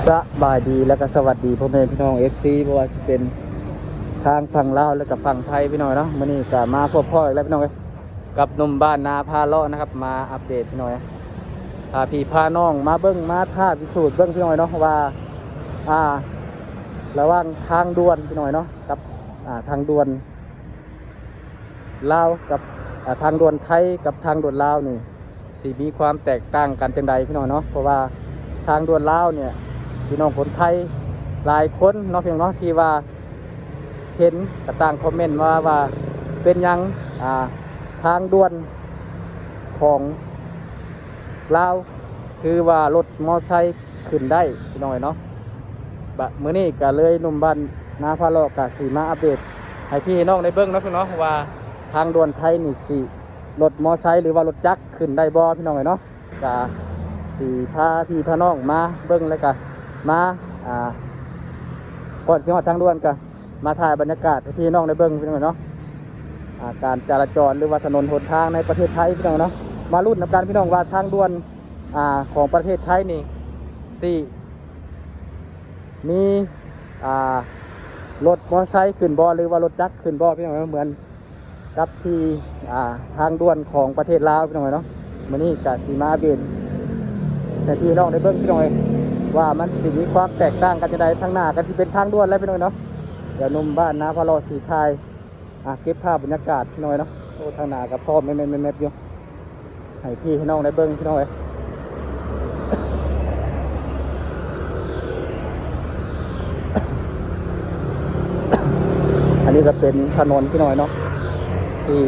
ສະບາຍດີ ແລະກະສະຫວັດດີພໍ່ແມ່ພີ່ນ້ອງ ເອັຟຊີ ບໍ່ວ່າຊິເປັນທາງຝັ່ງລາວ ແລະກະຝັ່ງໄທ ພີ່ນ້ອງເນາະ. ມື້ນີ້ກະມາພົບພໍ້ອີກແລ້ວ ພີ່ນ້ອງເອີຍ ກັບໜຸ່ມບ້ານນາພາເລາະນະຄັບ ມາອັບເດດ ພີ່ນ້ອງເອີຍ ພາພີ່ພານ້ອງມາເບິ່ງ ມາທ້າພິສູດເບິ່ງ ພີ່ນ້ອງເນາະ ວ່າ ອ່າ ລະຫວ່າງທາງດ່ວນ ພີ່ນ້ອງເນາະ ກັບ ອ່າ ທາງດ່ວນ ລາວກັບ ອ່າ ທາງດ່ວນໄທກັບທາງດ່ວນລາວນີ້ ຊິມີຄວາມແຕກຕ່າງກັນຈັ່ງໃດ ພີ່ນ້ອງເນາະ. ເພາະວ່າທາງດ່ວນລາວເນີ້ຍ ພີ່ນ້ອງຄົນໄທຫຼາຍຄົນເນາະ ພີ່ນ້ອງເນາະ ທີ່ວ່າເຫັນກະຕ່າງຄອມເມັນມາວ່າ ເປັນຫຍັງ ອ່າ ທາງດ່ວນຂອງລາວ ຄືວ່າລົດມໍໄຊ ຂຶ້ນໄດ້ ພີ່ນ້ອງເອີຍເນາະ. ບະ ມື້ນີ້ກະເລີຍໜຸ່ມບ້ານນາພາເລາະກະຊິມາອັບເດດໃຫ້ພີ່ໃຫ້ນ້ອງໄດ້ເບິ່ງເນາະ ພີ່ນ້ອງເນາະ ວ່າທາງດ່ວນໄທນີ້ຊິລົດມໍໄຊ ຫຼືວ່າລົດຈັກຂຶ້ນໄດ້ບໍ່ ພີ່ນ້ອງເອີຍເນາະ. ກະຊິພາພີ່ພານ້ອງມາເບິ່ງ ແລະກະມາ ອ່າ ກ່ອນຊິຮອດທາງດ່ວນກະ ມາຖ່າຍບັນຍາກາດໃຫ້ພີ່ນ້ອງໄດ້ເບິ່ງ ພີ່ນ້ອງເນາະ. ອ່າ ການຈະລາຈອນ ຫຼືວ່າຖະໜົນຫົນທາງໃນປະເທດໄທ ພີ່ນ້ອງເນາະ. ມາລຸ້ນນຳກັນ ພີ່ນ້ອງ ວ່າທາງດ່ວນ ອ່າ ຂອງປະເທດໄທນີ້ຊິມີ ອ່າ ລົດມໍໄຊຂຶ້ນບໍ່ ຫຼືວ່າລົດຈັກຂຶ້ນບໍ່ ພີ່ນ້ອງເນາະ. ເໝືອນກັບທີ່ ອ່າ ທາງດ່ວນຂອງປະເທດລາວ ພີ່ນ້ອງເນາະ. ມື້ນີ້ກະຊິມາອັບເດດໃຫ້ພີ່ນ້ອງໄດ້ເບິ່ງ ພີ່ນ້ອງເອີຍ ວ່າມັນຊິມີຄວາມແຕກຕ່າງກັນຈັ່ງໃດ. ທາງໜ້າກະຊິເປັນທາງດ່ວນແລ້ວ ພີ່ນ້ອງເນາະ. ດຽວໜຸ່ມບ້ານນາພາເລາະຊິຖ່າຍ ອ່າ ເກັບພາບບັນຍາກາດ ພີ່ນ້ອງເນາະ. ໂອ້ ທາງໜ້າກະພ້ອມແມບໆຢູ່ ໃຫ້ພີ່ໃຫ້ນ້ອງໄດ້ເບິ່ງ ພີ່ນ້ອງເອີຍ. ອັນນີ້ກະເປັນຖະໜົນ ພີ່ນ້ອງເນາະ ທີ່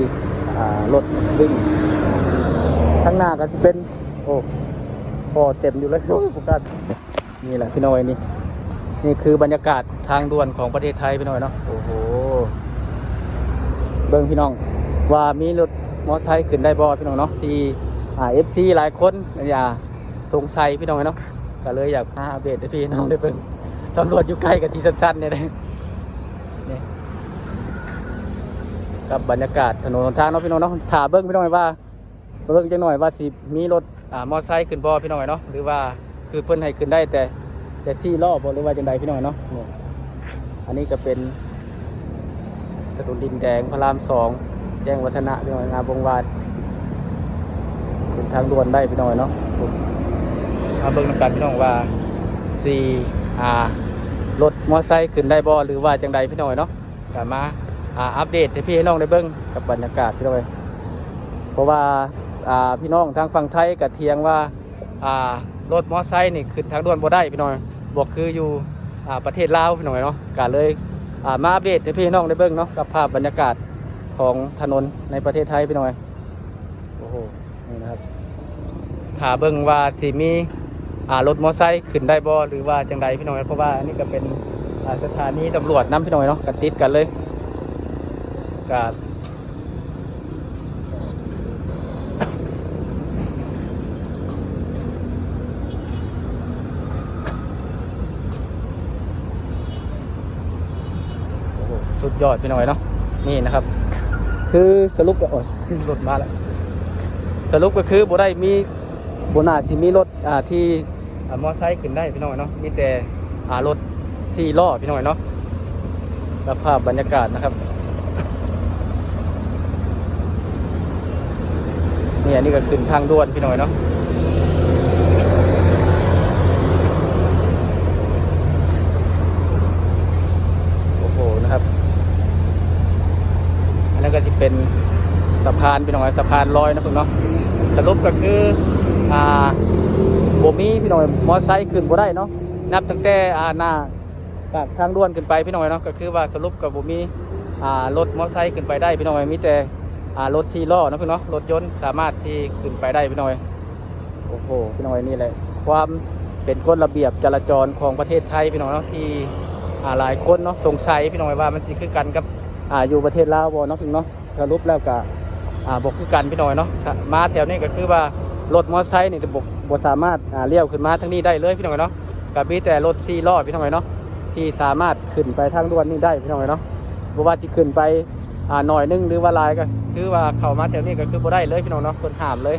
ອ່າ ລົດວິ່ງ. ທາງໜ້າກະຊິເປັນ ໂອ້ ພໍເຕັມຢູ່ເລີຍ ໂອ້ຍ ບໍ່ກ້າ. ນີ້ແຫຼະ ພີ່ນ້ອງເອີຍ ນີ້ ນີ້ຄືບັນຍາກາດທາງດ່ວນຂອງປະເທດໄທ ພີ່ນ້ອງເນາະ. ໂອ້ໂຫ ເບິ່ງ ພີ່ນ້ອງ ວ່າມີລົດມໍໄຊຂຶ້ນໄດ້ບໍ່ ພີ່ນ້ອງເນາະ ທີ່ ອ່າ ເອັຟຊີຫຼາຍຄົນ ຢ່າ ສົງໄສ ພີ່ນ້ອງເນາະ. ກະເລີຍຢາກມາອັບເດດໃຫ້ພີ່ນ້ອງໄດ້ເບິ່ງ ຕຳຫຼວດຢູ່ໃກ້ກະທີ່ສັ້ນໆນີ້ແຫຼະ. ນີ້ກັບບັນຍາກາດຖະໜົນຫົນທາງເນາະ ພີ່ນ້ອງເນາະ. ຖ້າເບິ່ງ ພີ່ນ້ອງ ວ່າ ເບິ່ງຈັກໜ່ອຍວ່າຊິມີລົດ ອ່າ ມໍໄຊຂຶ້ນບໍ່ ພີ່ນ້ອງເນາະ ຫຼືວ່າຄືເພິ່ນໃຫ້ຂຶ້ນໄດ້ແຕ່ ແຕ່ສີ່ລໍ້ບໍ່ ຫຼືວ່າຈັ່ງໃດ ພີ່ນ້ອງເນາະ. ນີ້ ອັນນີ້ກະເປັນຖະໜົນດິນແດງ ພະລາມສອງ ແຈ້ງວັດທະນະ ພີ່ນ້ອງ ງາມວົງວານ ເປັນທາງດ່ວນໄດ້ ພີ່ນ້ອງເນາະ. ມາເບິ່ງນຳກັນ ພີ່ນ້ອງ ວ່າຊິ ອ່າ ລົດມໍໄຊຂຶ້ນໄດ້ບໍ່ ຫຼືວ່າຈັ່ງໃດ ພີ່ນ້ອງເນາະ. ກະມາ ອ່າ ອັບເດດໃຫ້ພີ່ໃຫ້ນ້ອງໄດ້ເບິ່ງກັບບັນຍາກາດ ພີ່ນ້ອງເອີຍ. ເພາະວ່າ ອ່າ ພີ່ນ້ອງທາງຝັ່ງໄທກະຖຽງວ່າ ອ່າ ລົດມໍໄຊນີ້ຂຶ້ນທາງດ່ວນບໍ່ໄດ້ ພີ່ນ້ອງ ບໍ່ຄືຢູ່ ອ່າ ປະເທດລາວ ພີ່ນ້ອງເນາະ. ກະເລີຍ ອ່າ ມາອັບເດດໃຫ້ພີ່ໃຫ້ນ້ອງໄດ້ເບິ່ງເນາະ ກັບພາບບັນຍາກາດຂອງຖະໜົນໃນປະເທດໄທ ພີ່ນ້ອງເອີຍ. ໂອ້ໂຫ ນີ້ນະຄັບ ຖ້າເບິ່ງວ່າຊິມີ ອ່າ ລົດມໍໄຊຂຶ້ນໄດ້ບໍ່ ຫຼືວ່າຈັ່ງໃດ ພີ່ນ້ອງເອີຍ. ເພາະວ່າອັນນີ້ກະເປັນ ອ່າ ສະຖານີຕຳຫຼວດນຳ ພີ່ນ້ອງເນາະ ກະຕິດກັນເລີຍ ກະ ໂອ້ໂຫ ສຸດຍອດ ພີ່ນ້ອງເນາະ. ນີ້ນະຄັບ ຄືສະຫຼຸບກະ ໂອ້ຍ ລົດມາແລ້ວ. ສະຫຼຸບກະຄືບໍ່ໄດ້ມີ ບໍ່ໜ້າຊິມີລົດ ອ່າ ທີ່ ອ່າ ມໍໄຊຂຶ້ນໄດ້ ພີ່ນ້ອງເນາະ. ມີແຕ່ ອ່າ ລົດສີ່ລໍ້ ພີ່ນ້ອງເນາະ. ສະພາບບັນຍາກາດນະຄັບ ນີ້ ອັນນີ້ກະຂຶ້ນທາງດ່ວນ ພີ່ນ້ອງເນາະ. ໂອ້ໂຫ ນະຄັບ ອັນນັ້ນກະຊິເປັນສະພານ ພີ່ນ້ອງ ສະພານລອຍນະເພິ່ນເນາະ. ສະຫຼຸບກະຄື ອ່າ ບໍ່ມີ ພີ່ນ້ອງ ມໍໄຊຂຶ້ນບໍ່ໄດ້ເນາະ. ນັບຕັ້ງແຕ່ ອ່າ ໜ້າ ປາກທາງດ່ວນຂຶ້ນໄປ ພີ່ນ້ອງເນາະ ກະຄືວ່າສະຫຼຸບກະບໍ່ມີ ອ່າ ລົດມໍໄຊຂຶ້ນໄປໄດ້ ພີ່ນ້ອງເອີຍ. ມີແຕ່ ອ່າ ລົດສີ່ລໍ້ເນາະ ພີ່ນ້ອງເນາະ ລົດຍົນສາມາດທີ່ຂຶ້ນໄປໄດ້ ພີ່ນ້ອງເອີຍ. ໂອ້ໂຫ ພີ່ນ້ອງເອີຍ ນີ້ແຫຼະ ຄວາມເປັນກົດລະບຽບຈະລາຈອນຂອງປະເທດໄທ ພີ່ນ້ອງເນາະ ທີ່ ອ່າ ຫຼາຍຄົນເນາະສົງໄສ ພີ່ນ້ອງເອີຍ ວ່າມັນຊິຄືກັນກັບ ອ່າ ຢູ່ປະເທດລາວບໍ່ເນາະ ພີ່ນ້ອງເນາະ. ສະຫຼຸບແລ້ວກະ ອ່າ ບໍ່ຄືກັນ ພີ່ນ້ອງເນາະ. ມາແຖວນີ້ກະຄືວ່າລົດມໍໄຊນີ້ບໍ່ ບໍ່ສາມາດ ອ່າ ລ້ຽວຂຶ້ນມາທາງນີ້ໄດ້ເລີຍ ພີ່ນ້ອງເນາະ. ກະມີແຕ່ລົດສີ່ລໍ້ ພີ່ນ້ອງເນາະ ທີ່ສາມາດຂຶ້ນໄປທາງດ່ວນນີ້ໄດ້ ພີ່ນ້ອງເນາະ. ບໍ່ວ່າຊິຂຶ້ນໄປ ອ່າ ໜ້ອຍໜຶ່ງ ຫຼືວ່າຫຼາຍ ກະຄືວ່າເຂົ້າມາແຖວນີ້ກະຄືບໍ່ໄດ້ເລີຍ ພີ່ນ້ອງເນາະ ເພິ່ນຫ້າມເລີຍ.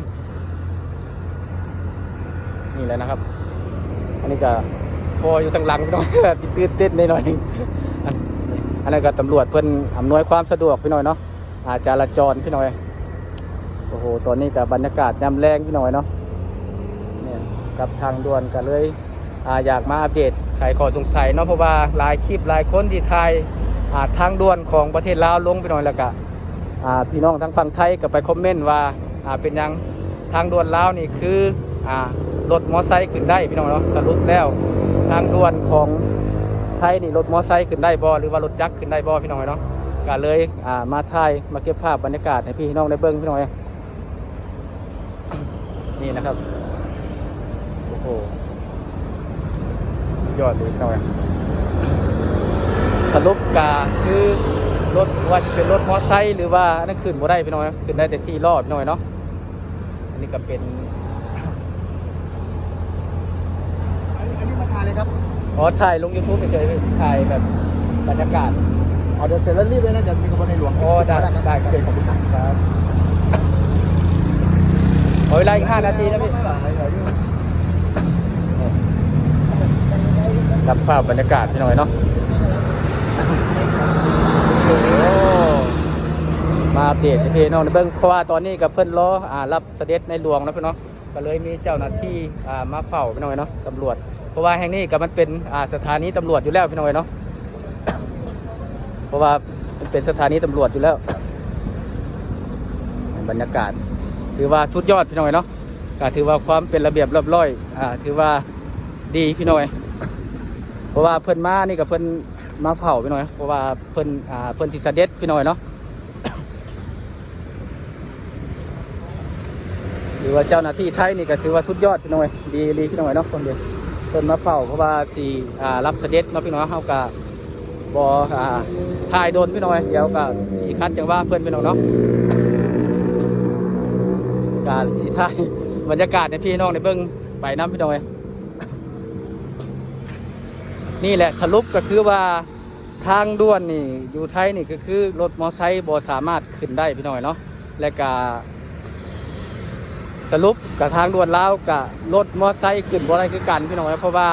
ນີ້ແຫຼະນະຄັບ ອັນນີ້ກະ ພໍຢູ່ທາງຫຼັງພີ່ນ້ອງ ຕື່ນເຕັ້ນໜ້ອຍໆ ອັນ ອັນນັ້ນກໍຕຳຫຼວດເພິ່ນອຳນວຍຄວາມສະດວກພີ່ນ້ອງເນາະ ອາ ຈາລາຈອນພີ່ນ້ອງເອີຍ. ໂອ້ໂຫ ຕອນນີ້ກໍບັນຍາກາດຍາມແລງພີ່ນ້ອງເອີຍເນາະ ແມ່ນ ກັບທາງດ່ວນກໍເລີຍ ອາ ຢາກມາອັບເດດໄຂຂໍ້ສົງໄສເນາະ ເພາະວ່າຫຼາຍຄລິບຫຼາຍຄົນທີ່ຖ່າຍ ອາ ທາງດ່ວນຂອງປະເທດລາວລົງພີ່ນ້ອງ ແລ້ວກະ ອາ ພີ່ນ້ອງທາງຝັ່ງໄທກໍໄປຄອມເມັນວ່າ ອາ ເປັນຫຍັງທາງດ່ວນລາວນີ້ຄື ອາ ລົດມໍໄຊຂຶ້ນໄດ້ພີ່ນ້ອງເນາະ. ສະຫຼຸບແລ້ວທາງດ່ວນຂອງໄທນີ້ລົດມໍໄຊຂຶ້ນໄດ້ບໍ່ ຫຼືວ່າລົດຈັກຂຶ້ນໄດ້ບໍ່ພີ່ນ້ອງເນາະ ກໍເລີຍ ອາ ມາຖ່າຍມາເກັບພາບບັນຍາກາດໃຫ້ພີ່ນ້ອງໄດ້ເບິ່ງພີ່ນ້ອງເອີຍ. ນີ້ນະຄັບ ໂອ້ໂຫ ຍອດເລີຍພີ່ນ້ອງເອີຍ. ສະຫຼຸບກະຄືລົດ ວ່າຈະເປັນລົດມໍໄຊ ຫຼືວ່າອັນນັ້ນຂຶ້ນບໍ່ໄດ້ພີ່ນ້ອງເອີຍ ຂຶ້ນໄດ້ແຕ່ສີ່ລໍ້ພີ່ນ້ອງເນາະ. ອັນນີ້ກໍເປັນ ອັນນີ້ ອັນນີ້ມາຖ່າຍເລີຍຄັບ. ອໍ ຖ່າຍລົງຢູທູບເສີຍໆ ຖ່າຍແບບບັນຍາກາດ. ອໍ ດຽວເສັດແລ້ວຣີບເລີຍນະ ດຽວມີຂະບວນໃນຫຼວງ. ອໍ ໄດ້ ໄດ້ ໂອເຄ ຂອບຄຸນຄັບ. ຂໍເວລາອີກຫ້ານາທີນະພີ່. ຈັບພາບບັນຍາກາດພີ່ນ້ອງເນາະ. ໂອ້ ມາອັບເດດໃຫ້ພີ່ນ້ອງໄດ້ເບິ່ງ ເພາະວ່າຕອນນີ້ກໍເພິ່ນລໍ ອາ ຮັບສະເດັດໃນຫຼວງເນາະພີ່ນ້ອງ. ກໍເລີຍມີເຈົ້າໜ້າທີ່ ອາ ມາເຝົ້າພີ່ນ້ອງເນາະ ຕຳຫຼວດ ເພາະວ່າແຫ່ງນີ້ກໍມັນເປັນ ອາ ສະຖານີຕຳຫຼວດຢູ່ແລ້ວພີ່ນ້ອງເນາະ ເພາະວ່າມັນເປັນສະຖານີຕຳຫຼວດຢູ່ແລ້ວ. ບັນຍາກາດຖືວ່າສຸດຍອດພີ່ນ້ອງເນາະ ກໍຖືວ່າຄວາມເປັນລະບຽບລຽບຮ້ອຍ ອາ ຖືວ່າດີພີ່ນ້ອງ ເພາະວ່າເພິ່ນມານີ້ກໍເພິ່ນມາເຝົ້າພີ່ນ້ອງ ເພາະວ່າເພິ່ນ ອາ ເພິ່ນຊິສະເດັດພີ່ນ້ອງເນາະ. ຫຼືວ່າເຈົ້າໜ້າທີ່ໄທນີ້ກໍຖືວ່າສຸດຍອດພີ່ນ້ອງເອີຍ ດີອີ່ຫຼີພີ່ນ້ອງເອີຍເນາະ. ຄົນດຽວເພິ່ນມາເຝົ້າ ເພາະວ່າຊິ ອາ ຮັບສະເດັດເນາະພີ່ນ້ອງ. ເຮົາກໍບໍ່ ອາ ຖ່າຍດົນພີ່ນ້ອງເອີຍ ດຽວກໍຊິຂັດຈັງຫວະເພິ່ນພີ່ນ້ອງເນາະ. ກໍຊິຖ່າຍບັນຍາກາດໃຫ້ພີ່ນ້ອງໄດ້ເບິ່ງໄປນຳພີ່ນ້ອງເອີຍ. ນີ້ແຫຼະ ສະຫຼຸບກໍຄືວ່າ ທາງດ່ວນນີ້ຢູ່ໄທນີ້ກໍຄືລົດມໍໄຊບໍ່ສາມາດຂຶ້ນໄດ້ພີ່ນ້ອງເນາະ ແລະກະສະຫຼຸບກະທາງດ່ວນລາວກະລົດມໍໄຊຂຶ້ນບໍ່ໄດ້ຄືກັນພີ່ນ້ອງເອີຍ ເພາະວ່າ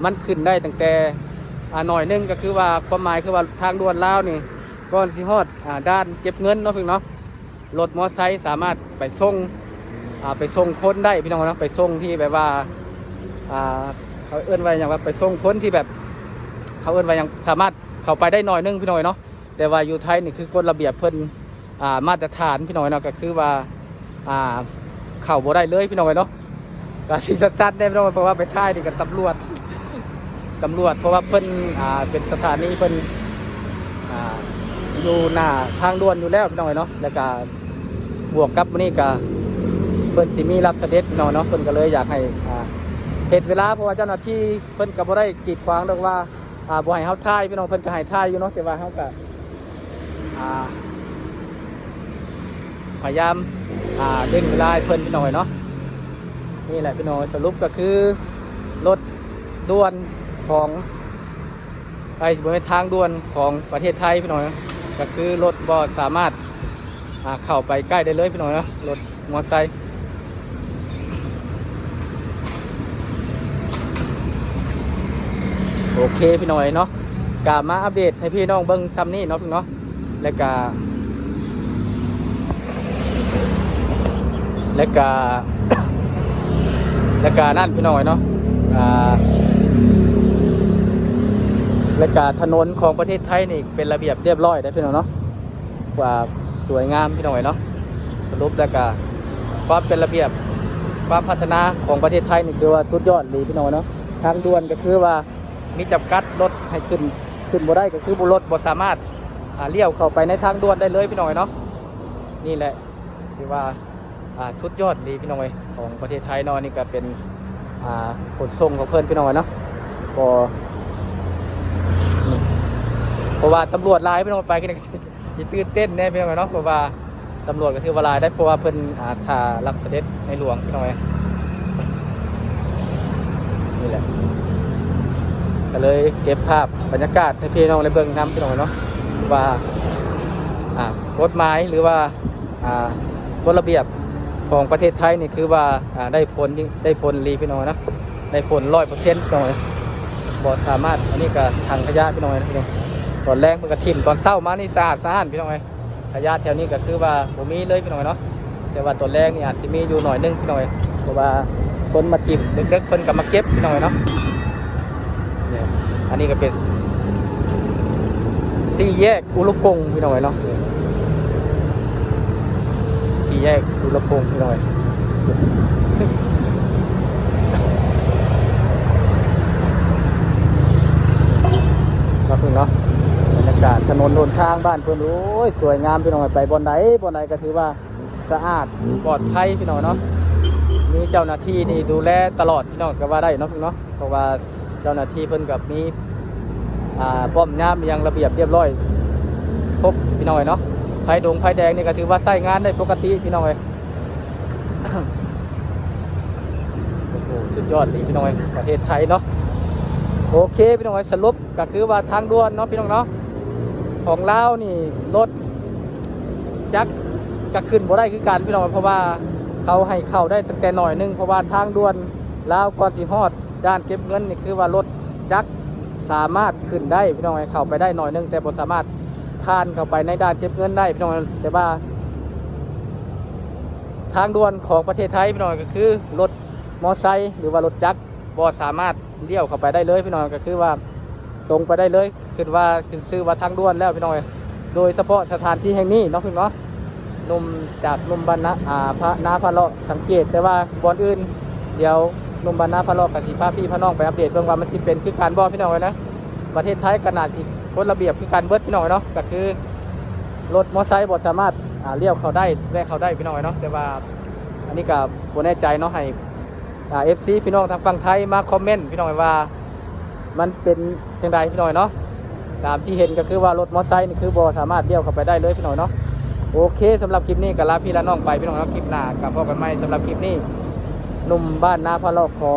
ມັນຂຶ້ນໄດ້ຕັ້ງແຕ່ ອາ ໜ້ອຍໜຶ່ງ ກໍຄືວ່າຄວາມໝາຍຄືວ່າທາງດ່ວນລາວນີ້ກ່ອນຊິຮອດ ອາ ດ່ານເກັບເງິນເນາະພີ່ນ້ອງເນາະ ລົດມໍໄຊສາມາດໄປສົ່ງ ອ່າ ໄປສົ່ງຄົນໄດ້ພີ່ນ້ອງເນາະ ໄປສົ່ງທີ່ແບບວ່າ ອ່າ ເຂົາເອີ້ນວ່າຫຍັງ ວ່າໄປສົ່ງຄົນທີ່ແບບ ເຂົາເອີ້ນວ່າຫຍັງ ສາມາດເຂົ້າໄປໄດ້ໜ້ອຍໜຶ່ງພີ່ນ້ອງເນາະ ແຕ່ວ່າຢູ່ໄທນີ້ຄືກົດລະບຽບເພິ່ນ ອ່າ ມາດຕະຖານພີ່ນ້ອງເນາະ ກໍຄືວ່າ ອ່າ ເຂົ້າບໍ່ໄດ້ເລີຍພີ່ນ້ອງເນາະ. ກໍຊິສັ້ນໆແດ່ພີ່ນ້ອງ ເພາະວ່າໄປຖ່າຍນີ້ກັບຕຳຫຼວດ ຕຳຫຼວດ ເພາະວ່າເພິ່ນ ອ່າ ເປັນສະຖານີເພິ່ນ ອ່າ ຢູ່ໜ້າທາງດ່ວນຢູ່ແລ້ວພີ່ນ້ອງເນາະ ແລ້ວກະບວກກັບມື້ນີ້ກະເພິ່ນຊິມີຮັບສະເດັດພີ່ນ້ອງເນາະ ເພິ່ນກະເລີຍຢາກໃຫ້ ອ່າ ເຮັດເວລາ ເພາະວ່າເຈົ້າໜ້າທີ່ເພິ່ນກະບໍ່ໄດ້ກີດຂວາງດອກວ່າ ອ່າ ບໍ່ໃຫ້ເຮົາຖ່າຍພີ່ນ້ອງ ເພິ່ນກະໃຫ້ຖ່າຍຢູ່ເນາະ ແຕ່ວ່າເຮົາກະ ອ່າ ພະຍາຍາມ ອ່າ ເລັ່ງເວລາໃຫ້ເພິ່ນພີ່ນ້ອງເນາະ. ນີ້ແຫຼະພີ່ນ້ອງ ສະຫຼຸບກໍຄືລົດດ່ວນຂອງ ໄອ້ ບໍ່ແມ່ນທາງດ່ວນຂອງປະເທດໄທພີ່ນ້ອງເນາະ ກໍຄືລົດບໍ່ສາມາດ ອ່າ ເຂົ້າໄປໃກ້ໄດ້ເລີຍພີ່ນ້ອງເນາະ ລົດມໍໄຊ. ໂອເຄພີ່ນ້ອງເນາະ ກະມາອັບເດດໃຫ້ພີ່ນ້ອງເບິ່ງຊ່ຳນີ້ເນາະພີ່ນ້ອງເນາະ ແລ້ວກະ ແລ້ວກະ ແລ້ວກະນັ້ນພີ່ນ້ອງເນາະ ອ່າ ແລ້ວກະຖະໜົນຂອງປະເທດໄທນີ້ເປັນລະບຽບລຽບຮ້ອຍເດ້ພີ່ນ້ອງເນາະ ວ່າສວຍງາມພີ່ນ້ອງເນາະ. ສະຫຼຸບແລ້ວກະຄວາມເປັນລະບຽບ ຄວາມພັດທະນາຂອງປະເທດໄທນີ້ຖືວ່າສຸດຍອດອີ່ຫຼີພີ່ນ້ອງເນາະ. ທາງດ່ວນກໍຄືວ່າມີຈຳກັດ ລົດໃຫ້ຂຶ້ນ ຂຶ້ນບໍ່ໄດ້ ກໍຄືບໍ່ ລົດບໍ່ສາມາດ ອ່າ ລ້ຽວເຂົ້າໄປໃນທາງດ່ວນໄດ້ເລີຍພີ່ນ້ອງເນາະ. ນີ້ແຫຼະ ຖືວ່າ ອ່າ ສຸດຍອດອີ່ຫຼີພີ່ນ້ອງເອີຍ ຂອງປະເທດໄທເນາະ. ອັນນີ້ກໍເປັນ ອ່າ ຂົນສົ່ງຂອງເພິ່ນພີ່ນ້ອງເນາະ ກໍ ເພາະວ່າຕຳຫຼວດຫຼາຍພີ່ນ້ອງ ໄປກັນ ຊິຕື່ນເຕັ້ນແດ່ພີ່ນ້ອງເນາະ ເພາະວ່າຕຳຫຼວດກໍຖືວ່າຫຼາຍໄດ໋ ເພາະວ່າເພິ່ນ ອ່າ ຖ້າຮັບສະເດັດໃນຫຼວງພີ່ນ້ອງເອີຍ. ນີ້ແຫຼະ ກໍເລີຍເກັບພາບບັນຍາກາດໃຫ້ພີ່ນ້ອງໄດ້ເບິ່ງນຳພີ່ນ້ອງເນາະ ວ່າ ອ່າ ກົດໝາຍ ຫຼືວ່າ ອ່າ ກົດລະບຽບຂອງປະເທດໄທນີ້ ຄືວ່າ ອ່າ ໄດ້ຜົນ ໄດ້ຜົນອີ່ຫຼີພີ່ນ້ອງເນາະ ໄດ້ຜົນຮ້ອຍເປີເຊັນພີ່ນ້ອງເອີຍ. ບໍ່ສາມາດ. ອັນນີ້ກໍຖັງຂະຫຍະ ພີ່ນ້ອງເອີຍ. ຕອນແລງເພິ່ນກໍຖິ້ມ, ຕອນເຊົ້າມານີ້ສະອາດສະອ້ານ ພີ່ນ້ອງເອີຍ. ຂະຫຍະແຖວນີ້ກໍຄືວ່າບໍ່ມີເລີຍ ພີ່ນ້ອງເອີຍເນາະ, ແຕ່ວ່າຕອນແລງນີ້ອາດຊິມີຢູ່ໜ້ອຍໜຶ່ງ ພີ່ນ້ອງເອີຍ, ເພາະວ່າຄົນມາຖິ້ມ, ເດິກໆເພິ່ນກໍມາເກັບ ພີ່ນ້ອງເອີຍເນາະ. ນີ້ ອັນນີ້ກໍເປັນສີ່ແຍກອຸລຸພົງ ພີ່ນ້ອງເອີຍເນາະ, ສີ່ແຍກອຸລຸພົງ ພີ່ນ້ອງເອີຍ. ມາເບິ່ງເນາະ ບັນຍາກາດຖະໜົນຫົນທາງບ້ານເພິ່ນ, ໂອ້ຍ ສວຍງາມ ພີ່ນ້ອງເອີຍ. ໄປບ່ອນໃດ ບ່ອນໃດກໍຖືວ່າ ສະອາດປອດໄພ ພີ່ນ້ອງເນາະ, ມີເຈົ້າໜ້າທີ່ນີ້ດູແລຕະຫຼອດ ພີ່ນ້ອງ ກໍວ່າໄດ້ເນາະ ເນາະ. ເພາະວ່າເຈົ້າໜ້າທີ່ເພິ່ນກໍມີ ອ່າ ປ້ອມຍາມອີ່ຫຍັງລະບຽບລຽບຮ້ອຍຄົບ ພີ່ນ້ອງເອີຍເນາະ. ໄຟດົງໄຟແດງນີ້ກໍຖືວ່າໃຊ້ງານໄດ້ປົກກະຕິ ພີ່ນ້ອງເອີຍ. ໂອ້ໂຫ ສຸດຍອດອີ່ຫຼີ ພີ່ນ້ອງເອີຍ ປະເທດໄທເນາະ. ໂອເຄ ພີ່ນ້ອງເອີຍ, ສະຫຼຸບ ກໍຄືວ່າທາງດ່ວນເນາະ ພີ່ນ້ອງເນາະ, ຂອງລາວນີ້ລົດຈັກກໍຂຶ້ນບໍ່ໄດ້ຄືກັນ ພີ່ນ້ອງ, ເພາະວ່າເຂົາໃຫ້ເຂົ້າໄດ້ຕັ້ງແຕ່ໜ້ອຍໜຶ່ງ, ເພາະວ່າທາງດ່ວນລາວກ່ອນຊິຮອດດ່ານເກັບເງິນນີ້ ຄືວ່າລົດຈັກສາມາດຂຶ້ນໄດ້ ພີ່ນ້ອງ, ໃຫ້ເຂົ້າໄປໄດ້ໜ້ອຍໜຶ່ງ, ແຕ່ບໍ່ສາມາດຜ່ານເຂົ້າໄປໃນດ່ານເກັບເງິນໄດ້ ພີ່ນ້ອງ. ແຕ່ວ່າທາງດ່ວນຂອງປະເທດໄທ ພີ່ນ້ອງ, ກໍຄືລົດມໍໄຊ ຫຼືວ່າລົດຈັກ ບໍ່ສາມາດລ້ຽວເຂົ້າໄປໄດ້ເລີຍ ພີ່ນ້ອງ, ກໍຄືວ່າຕົງໄປໄດ້ເລີຍ. ຄິດວ່າຂຶ້ນຊື່ວ່າທາງດ່ວນແລ້ວ ພີ່ນ້ອງເອີຍ, ໂດຍສະເພາະສະຖານທີ່ແຫ່ງນີ້ເນາະ ພີ່ນ້ອງເນາະ. ໜຸ່ມຈາກໜຸ່ມບ້ານນາ ອ່າ ພະ ນາພະເລາະ ສັງເກດ, ແຕ່ວ່າບ່ອນອື່ນ ດຽວໜຸ່ມບ້ານນາພະເລາະກໍຊິພາພີ່ພານ້ອງໄປອັບເດດເບິ່ງວ່າມັນຊິເປັນຄືກັນບໍ່ ພີ່ນ້ອງເອີຍນະ. ປະເທດໄທກໍໜ້າຊິກົດລະບຽບຄືກັນເບິດ ພີ່ນ້ອງເນາະ, ກໍຄືລົດມໍໄຊບໍ່ສາມາດ ອ່າ ລ້ຽວເຂົ້າໄດ້ ແວະເຂົ້າໄດ້ ພີ່ນ້ອງເອີຍເນາະ. ແຕ່ວ່າອັນນີ້ກໍບໍ່ແນ່ໃຈເນາະ, ໃຫ້ ອ່າ ເອັຟຊີ ພີ່ນ້ອງທາງຝັ່ງໄທມາຄອມເມັນ ພີ່ນ້ອງ ວ່າມັນເປັນຈັ່ງໃດ ພີ່ນ້ອງເນາະ. ຕາມທີ່ເຫັນກໍຄືວ່າລົດມໍໄຊນີ້ຄືບໍ່ສາມາດລ້ຽວເຂົ້າໄປໄດ້ເລີຍ ພີ່ນ້ອງເນາະ. ໂອເຄ ສຳລັບຄລິບນີ້ກໍລາພີ່ລານ້ອງໄປ ພີ່ນ້ອງເນາະ, ຄລິບໜ້າກໍພໍ້ກັນໃໝ່. ສຳລັບຄລິບນີ້ ໜຸ່ມບ້ານນາພະເລາະຂໍ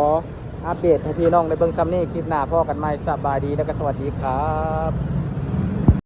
ອັບເດດໃຫ້ພີ່ນ້ອງໄດ້ເບິ່ງສ່ຳນີ້, ຄລິບໜ້າພໍ້ກັນໃໝ່. ສະບາຍດີ ແລະກໍສະຫວັດດີຄັບ.